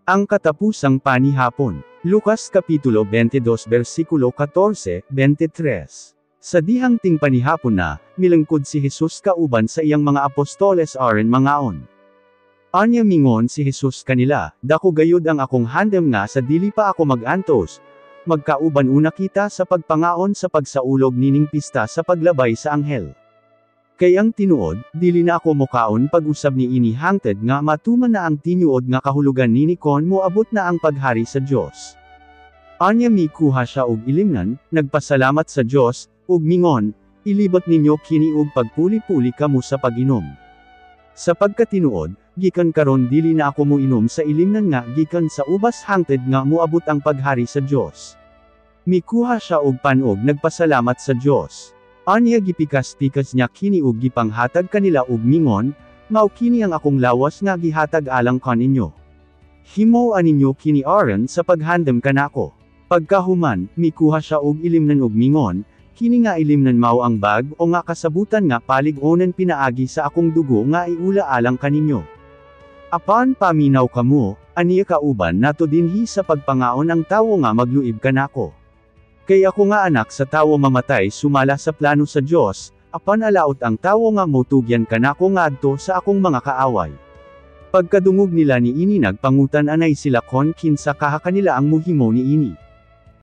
Ang katapusang panihapon. Lucas Kapitulo 22 versikulo 14, 23. Sa dihang ting panihapon na, milangkod si Jesus kauban sa iyang mga apostoles aron mangaon. Anya mingon si Jesus kanila, "Dako gayud ang akong handom nga sa dili pa ako mag-antos, magkauban una kita sa pagpangaon sa pagsaulog nining pista sa paglabay sa anghel. Kay ang tinuod, dili na ako mokaon pag-usab niini hangtod nga matuman na ang tinuod nga kahulugan nini kon moabot na ang paghari sa Dios." Anya mikuha siya og ilimnan, nagpasalamat sa Dios, ug mingon, "Ilibot ninyo kini ug pagpuli-puli kamo sa pag-inom. Sa pagkatinuod, gikan karon dili na ako moinom sa ilimnan nga gikan sa ubas hangtod nga moabot ang paghari sa Dios." Mikuha siya og pan ug nagpasalamat sa Dios. Anya gipikas-pikas niya kini ug gipanghatag kanila ug mingon, "Mao kini ang akong lawas nga gihatag alang kaninyo. Himoa ninyo kini aron sa paghandom kanako." Pagkahuman, mikuha siya og ilimnan ug mingon, "Kini nga ilimnan mao ang bag-o nga kasabutan nga palig-onan pinaagi sa akong dugo nga iula alang kaninyo. Apan paminaw kamo, aniya kauban nato dinhi sa pagpangaon ang tawo nga magluib kanako. Kay ako nga Anak sa Tawo mamatay sumala sa plano sa Dios, apan alaot ang tawo nga motugyan kanako ngadto sa akong mga kaaway." Pagkadungog nila niini, nagpangutan-anay sila kon kinsa kaha kanila ang muhimo niini.